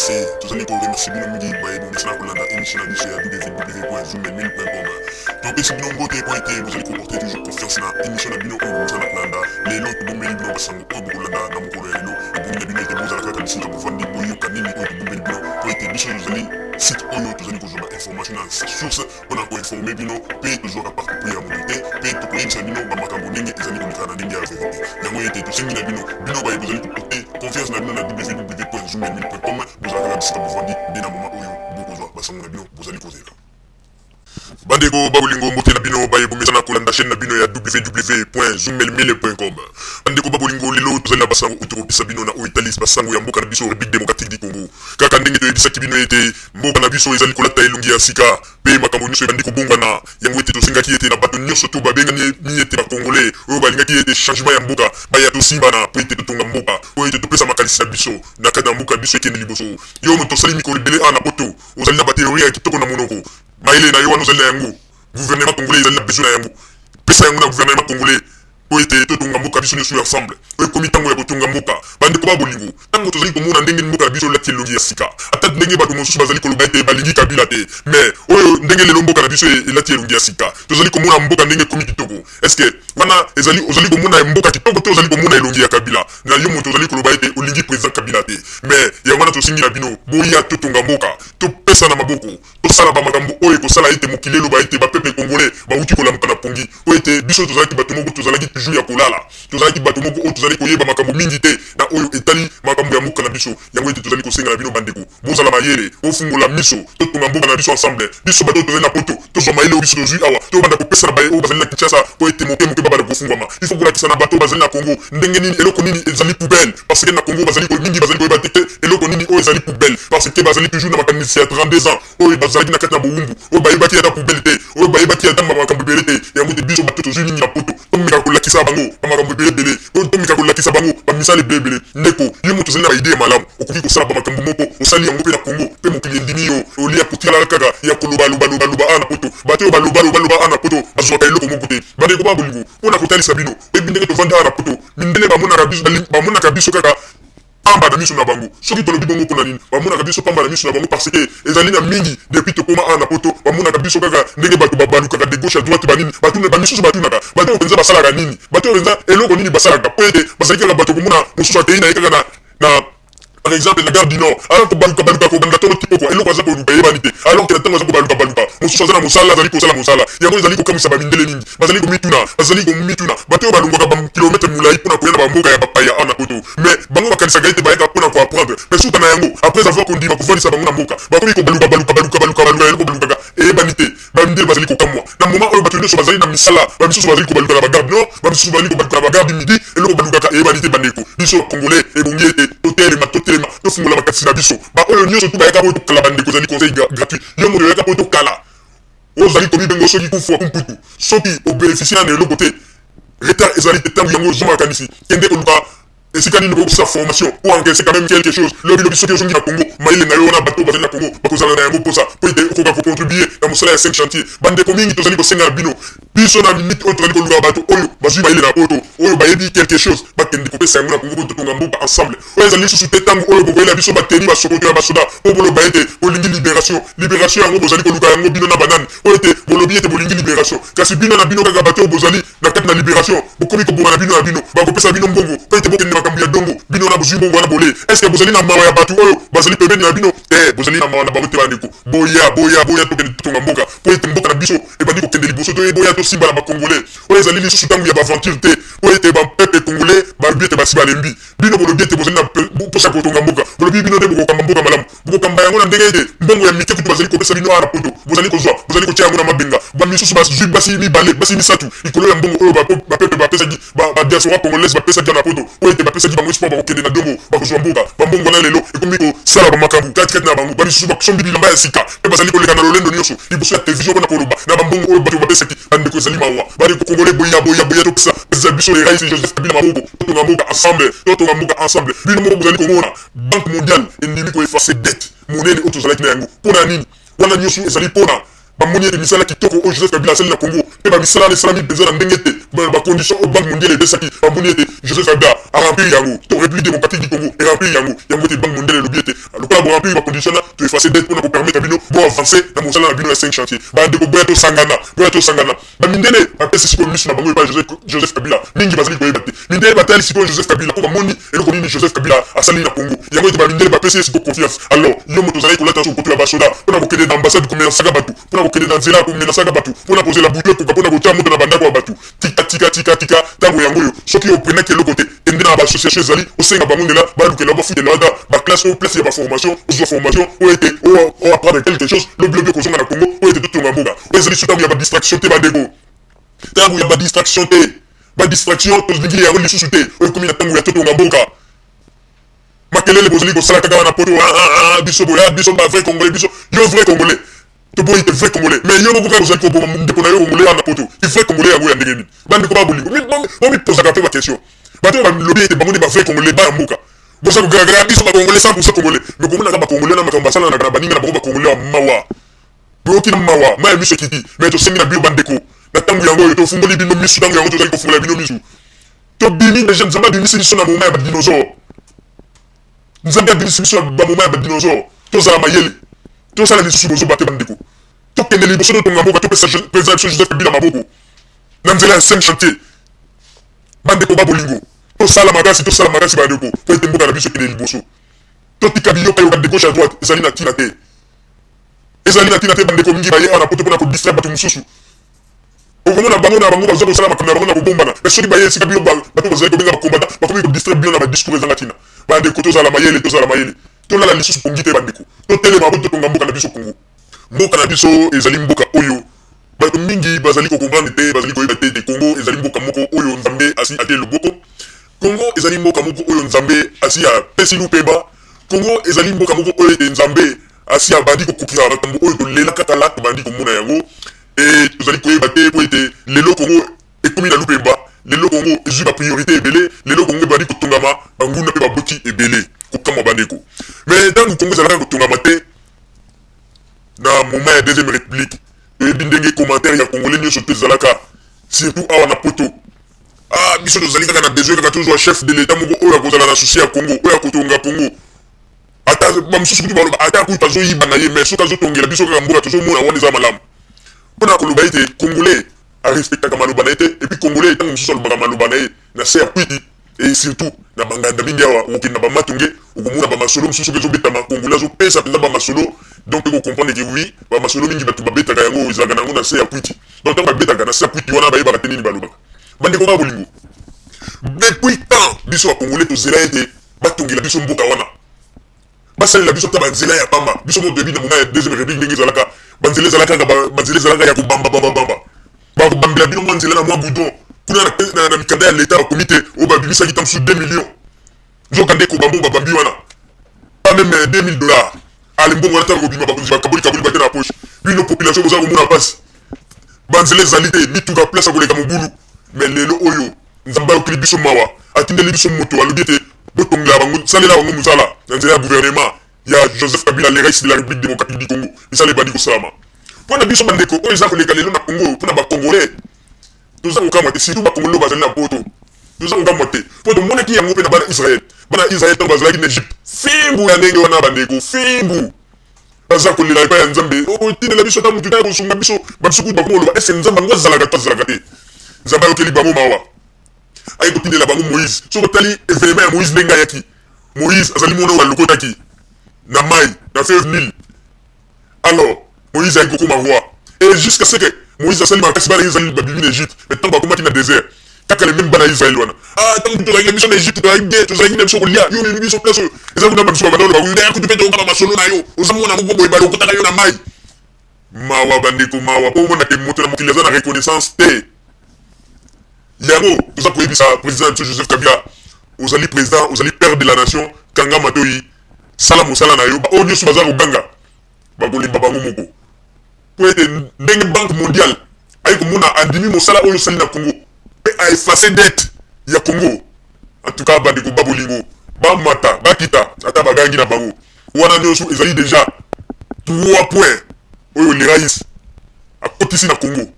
RDC. Tozali ko remercier bino mingi baye bomesana kolanda émission na biso ya www.zoomelmil.com. Topesi bino mbote mpo ete bozali koporter toujours confiance na émission na bino oyo bomesana kolanda. Lelo tobombeli bino basango oyo bokolanda na mokolo ya lelo. Ebongi na bino ete bozala kaka bisika bovandi, boyoka nini oyo tobombeli bino mpo ete biso tozali site oyo tozali kozwa ba information na source mpo na koinforme bino, mpe tozwaka parti pris ya moto te, mpe tokoyebisa bino bamakambo ndenge ezali koleka na ndenge ya verite. Yango ete tosengi na bino, bino baye bozali koporte confiance na bino na www.zoomelmil.com, bozala kaka bisika bovandi nde na moma oyo bokozwa basango na bino bozali kozela. Bandeko ba bolingo, mbote na bino baye bomesana kolanda chaîne na bino ya www.zoomelmil.com. Bandeko ba bolingo, lelo tozali na basango oyo tokopesa bino na oyo etali basango ya mboka na biso République démocratique du Congo. Kaka ndenge toyebisaki bino ete mboka na biso ezali kolata elongi ya sika mpe makambo nyonso ebandi kobongwana, yango ete tosengaki ete na bato nyonso to babengami ete ba Congolais oyo balingaki ete changement ya mboka baya tosimbana mpo ete totonga mboka, mpo ete topesa makanisi na biso na kati na mboka biso ekende liboso. Yo moto osali mikolo ebele awa na poto, ozali na ba theorie ya kitoko na monoko, mayele na yo wana ozali na yango, gouvernement congolais ezali na besoin na yango, pesa yango na gouvernement congolais mpo ete totonga mboka biso nyonso ensemble. Oyo ekomi ntango ya kotonga mboka. Bandeko ba bolingo, ntango tozali komona ndenge mboka na biso elati elongi ya sika, ata ndenge bato mosusu bazali koloba ete balingi Kabila te, mais oyo ndenge lelo mboka na biso elati elongi ya sika, tozali komona mboka ndenge ekomi kitoko. Est-ce que wana ezali ozali komona mboka kitoko to ozali komona elongi ya Kabila? Na yo moto ozali koloba ete olingi president Kabila te, mais yango wana tosengi na bino, boya totonga mboka, topesana maboko, tosala ba makambo oyo ekosala ete mokili eloba ete ba peuple congolais bawuti kolamuka na pongi, mpo ete biso tozalaki bato moko tozalaki toujours ya kolala, tozalaki bato moko oyo tozali koyeba makambo mingi te na oyo etali makambo ya mboka na biso. Yango ete tozali kosenga na bino bandeko, bozala mayele, bofungola miso, totonga mboka na biso ensemble. Biso bato oyo tozali na poto, tozwa mayele oyo biso tozwi awa, tobanda kopesa na baye oyo bazali na Kinshasa, mpo ete moke moke babanda kofungwama. Il faut kolakisa na bato oyo bazali na Congo ndenge nini eloko nini ezali poubelle, parce que na Congo bazali mingi bazali koyeba te eloko nini oyo ezali poubelle, parce que bazali toujours na makanisi ya 32 ans oyo bazalaki na kati na bowumbu, oyo bayebaki ata poubelle te, oyo bayebaki ata makambo ebele te. Yango te biso bato tozwi mingi na poto, tomeka kolakisa bango bamakambo ebele ebele, oyo tomeka kolakisa bango bamisala ebele ebele. Ndeko, yo moto ozali na baidee ya malamu, okoki kosala bamakambo moko, osali yango mpe na Congo mpe mokili endimi yo, olia kotikala kaka ya koloba loba loba loba awa na poto. Bato oyo baloba loba loba awa na poto bazwaka eloko moko te. Bandeko ba bolingo, mpo na kotalisa bino, oyebi ndenge tovandi awa na poto, mindele bamonaka biso kaka pamba na miso na bango. Soki tolobi bongo pona nini? Bamonaka biso pamba na miso na bango parce que ezali na mingi depuis tokoma awa na poto, bamonaka biso kaka ndenge bato babalukaka de gauche à droite ba nini, batuna ba misusu batunaka bato oyo penza basalaka nini? Bato oyo penza eloko nini basalaka? Po ete bazali kaka bato komona mosusu akeyi na ye kaka na par exemple na gare du Nord, aza kobaluka baluka kobanda tongo ti pokwa, eloko aza koluka eyebani te, alors que na tango aza kobaluka baluka mosusu aza na mosala, azali kosala mosala. Yango ezali kokamwisa ba mindele mingi. Bazali komituna, bazali komituna, bato oyo balongwaka ba kilometre molayi mpo na koya na ba mboka ya bapaya awa na poto, mais bango bakanisaka ete bayaka mpo na ko apprendre, mais suka na yango, après avoir kondima kovandisa bango na mboka, bakomi kobaluka baluka baluka baluka baluka, eloko balukaka eyebani te. Ba mindele bazali kokamwa. Na moment oyo bato nionso bazali na misala, ba misusu bazali kobaluka na ba gare du Nord, ba misusu bazali kobaluka na ba gare du Midi, eloko balukaka eyebani te. Bandeko, biso ba Congolais, ebongi ete totelema, totelema, tofungola makanisi na biso. Ba oyo nionso tout bayaka po tokala, bandeko, ezali conseil gratuit. Yo moto oyaka po tokala, Ozali komibenga soki kufua kumputu, soki o beneficier nanu eloko te, retard ezali te, tango yango zwa makanisi, kende koluka esika nini okoki kosala formation pour encaisser quand meme quelque chose, lobi lobi soki ozongi na Congo, mayele na yo wana bato oyo bazali na Congo bakozala na yango posa po ete okoka ko contribuer na mosala ya 5 chantiers. Bandeko mingi tozali kosenga na bino, biso na minute oyo tozali koluka bato oyo bazui mayele na poto, oyo bayebi quelque chose, bakende kopesa yango na Congo po totonga mboka ensemble. Oyo ezali lisusu te tango oyo bokoyela biso ba tenue, ba sokoto ya ba soda po boloba ete bolingi liberation. Liberation yango bozali koluka yango bino na ba nani? Po ete bolobi ete bolingi liberation, kasi bino na bino kaka bato oyo bozali na kati na liberation bokomi kobomana bino na bino. Bakopesa bino mbongo po ete bokende makambo ya dongo, bino wana bozui mbongo wana bolee. Est ce que bozali na mawa ya bato oyo bazali pembeni na bino? Te, bozali na mawa na bango te bandeko. Boya, boya, boya tokende totonga mboka po ete mboka na biso ebandi kokende liboso. Boya tosimbana ba Congolais. Oyo ezali lisusu tango ya ba aventure te po ete ba peuple congolais balobi ete basi balembi. Bino bolobi ete bozali na mposa ya kotonga mboka. Bolobi bino nde bokokamba mboka malamu. Bokokamba yango na ndenge ete mbongo ya mike kutu bazali kopesa bino awa na poto, bozali kozwa, bozali kotia yango na mabenga. Ba misusu bazwi basi mibale, basi misatu likolo ya mbongo oyo ba peuple bapesaki, ba diaspora congolaise bapesaki awa na poto po ete bapesaki bango espoir bakokende na dongo, bakozwa mboka. Ba mbongo wana lelo ekomi kosala ba makambo kati kati na bango. Ba misusu basombi bilamba ya sika pe bazali koleka na lolendo nionso liboso ya television pona koloba na ba mbongo oyo batu bapesaki. Bandeko ezali mawa. Bandeko congolais boya boya boya topesa president biso le rais Joseph Kabila maboko totonga mboka ensemble totonga mboka ensemble. Bino moko bozali komona banque mondiale endimi ko effacer dette monene oyo tozalaki na yango pona nini? Wana nioso ezali pona bamoni ete misala kitoko oyo Joseph Kabila asali na Congo pe ba misala wana esalami penza na ndenge te ba conditions oyo banque mondiale epesaki bamoni ete Joseph Kabila a remplir yango to Republique democratique du Congo. Eremplir yango. Yango ete Banque mondiale elobi ete lokola boremplir ba conditions wana, to effacer dette pona ko permettre bino bo avancer na mosala na bino ya 5 chantiers. Ba ndeko boya tosangana, boya tosangana. Ba mindele bapesi sikoyo misu na bango epai ya Joseph Kabila. Mingi bazali koyeba te. Mindele batali sikoyo Joseph Kabila po bamoni eloko nini Joseph Kabila asali na Congo. Yango ete ba mindele bapesi ye sikoyo confiance. Alors yo moto ozalaki kolata sokoto ya ba soda pona kokende na ambassade ko menacaka batu, pona kokende na nzela ko menacaka batu, pona kozela butu ekoka pona kotia moto na ba ndako ya batu. Tika tika tika tika tango yango oyo soki o prenaki eloko te kende na ba association ezali osenga bango ndela balukela yo bafutela yo ata ba classe oyo place ya ba formation ozua formation oyo ete o o apprendre quelque chose lobi lobi okozonga na Congo oyo ete totonga mboka oyo ezali su tango ya ba distraction te ba ndeko tango ya ba distraction te ba distraction tolingi yango lisusu te oyo ekomi na tango ya totonga mboka makelele bozali kosala kaka wana poto ah, ah, ah, biso boya biso ba vrai congolais biso yo vrai congolais Toboyi te vrai congolais mais yo moko kaka ozali koboma ndeko na yo congolais wana na poto ki vrai congolais yango ya ndenge nini? Ba ndeko ba bolingo bo mi pozaka pe ba question bato oyo ba lobi ete bango nde ba vrai congolais bana mboka boza ko gara biso ba congolais 100% congolais mais komonaka ba congolais na makambo basalanaka na baninga na bango ba congolais ya mawa boyoki na mawa mayi ya miso ekiti mais tosengi na bino ba ndeko na tango yango oyo tofungoli bino misu tango yango tozali kofungola bino misu tobimi dejà nzambe abimisi biso na moment ya ba dinosaure Nzambe abimisi biso na ba moment ya ba dinosaures. Tozala mayele. Tosala lisusu bozoba te bandeko. Tokende liboso totonga mboka topesa president na biso Joseph Kabila maboko na nzela ya 5 chantiers. Bandeko ba bolingo, tosala makasi, tosala makasi bandeko po ete mboka na biso ekende liboso. Totika biyokayoka de gauche à droite ezali na tina te. Ezali na tina te bandeko mingi baye awa na poto pona ko distraire bato mosusu. Okomona bango na bango baza kosala makambo na bango na kobombana, mais soki baye esika bino bato bozali kobenga ba combattants, bakomi ko distraire bino na ba discours ezanga tina. Ba ndeko tozala mayele, tozala mayele. Tolala lisusu pongi te ba ndeko. Totelema po totonga mboka na biso Congo. Mboka na biso ezali mboka oyo bato mingi bazali ko comprendre te, bazali koyeba te ete Congo ezali mboka moko oyo Nzambe asi atie loboko. Congo ezali mboka moko oyo Nzambe asi apesi lupemba. Congo ezali mboka moko oyo ete Nzambe asi abandi kokokisa makambo oyo tolelaka kala, tobandi komona yango. Et tozali koyeba te mpo ete lelo Congo ekomi na lupemba, lelo Congo ezwi ba priorites ebele, lelo Congo ebandi kotongama, banguna mpe baboti ebele. Kokamwa bandeko. Mais tango Congo ezalaka kotongama te na moment ya deuxième republique, toyebi ndenge commentaire ya Congolais nionso tout ezalaka, surtout awa na poto. Ah biso tozali kaka na besoin kaka tozwa chef de l'Etat moko oyo akozala na souci ya Congo, oyo akotonga Congo. Ata ba mosusu kutu baloba ata kutu azoyiba na ye mais soki azotongela biso kaka mboka tozomona wana eza malamu. Pona koloba ete congolais a respectaka maloba na ye te et puis congolais tango mosusu alobaka maloba na ye na se ya kwiti et surtout na ba nganda mingi awa okokende na ba matonge okomona ba masolo mosusu soki ezobetama congolais azopesa penza ba masolo donc oko comprendre que oui ba masolo mingi batu babetaka yango ezalaka na yango na se ya kwiti donc tango babetaka na se ya kwiti wana bayebaka te nini balobaka. Bandeko ba bolingo depuis quand biso ba congolais tozela ete batongela biso mboka wana basalela biso ata banzela ya pamba biso moko toyebi na moma ya deuxième république ndenge ezalaka banzela ezalaka kaka banzela ezalaka ya kobamba bamba bamba bakobambela bino mwa nzela na mwa goudron kuna na, na, na mikanda ya leta bakomi te oyo babimisaki ntango mosusu 2 millions nzoka nde kobamba oyo babambi wana pas même 2000 dollars ale mbongo wana ntango kobima bakonzi bakaboli kaboli bate na poche bino population boza komona mpasi banzela ezali te mituka place ya koleka mobulu mais lelo oyo Nzambe ayokeli biso mawa, atindeli biso moto, alobi ete botongela bango, salela bango mosala na nzela ya gouvernement ya Joseph Kabila, le Rais de la Republique democratique du Congo. Misala ebandi kosalama mpo na biso bandeko. Oyo eza koleka lelo na Congo mpo na ba Congolais, toza kokamwa te, surtout ba Congolais oyo bazali na poto, toza kokamwa te mpo tomonaki yango mpe na bana Israël. Bana Israël ntango bazalaki na Egypte, fimbu ya ndenge wana bandeko, fimbu baza kolela epai ya Nzambe, otindela biso ata moto te ya kosunga biso. Bamosusu kutu bakoma koloba, ese Nzambe yango azalaka to azalaka te? Nzambe ayokeli bango mawa, aye kotindela bango Moïse. Soki otali evenement ya Moïse ndenge ayaki, Moïse azali mwana oyo balokotaki na mai na fleuve Nil. Alors Moïse ayaki kokoma roi et jusqu'à ce que Moïse asali makasi, bana Israël babimi na Egypte, mais ntango bakomaki na desert, kaka les mêmes bana Israël wana, ah ntango kutu tozalaki na biso na Egypte tozalaki bien, tozalaki na biso kolia, yo omemi biso place oyo eza kuna, babiso babanda koloba kutu kutu mpe toyoka masolo na yo, oza mwana moko boye balokotaka yo na mai. Mawa bandeko mawa, po omona ke moto na mokili aza na reconnaissance te. Yango toza koyebisa president na biso Joseph Kabila, ozali president, ozali père de la nation, kanga matoyi, sala mosala na yo, ba oyo nionso baza koganga bakolemba bango moko. Po ete ndenge banque mondiale aye komona andimi mosala oyo osali na Congo pe a effacer dette ya Congo. En tout cas bandeko ba bolingo bamata bakita ata bagangi na bango wana nionso ezali dejà 3 points oyo le rais akotisi na Congo.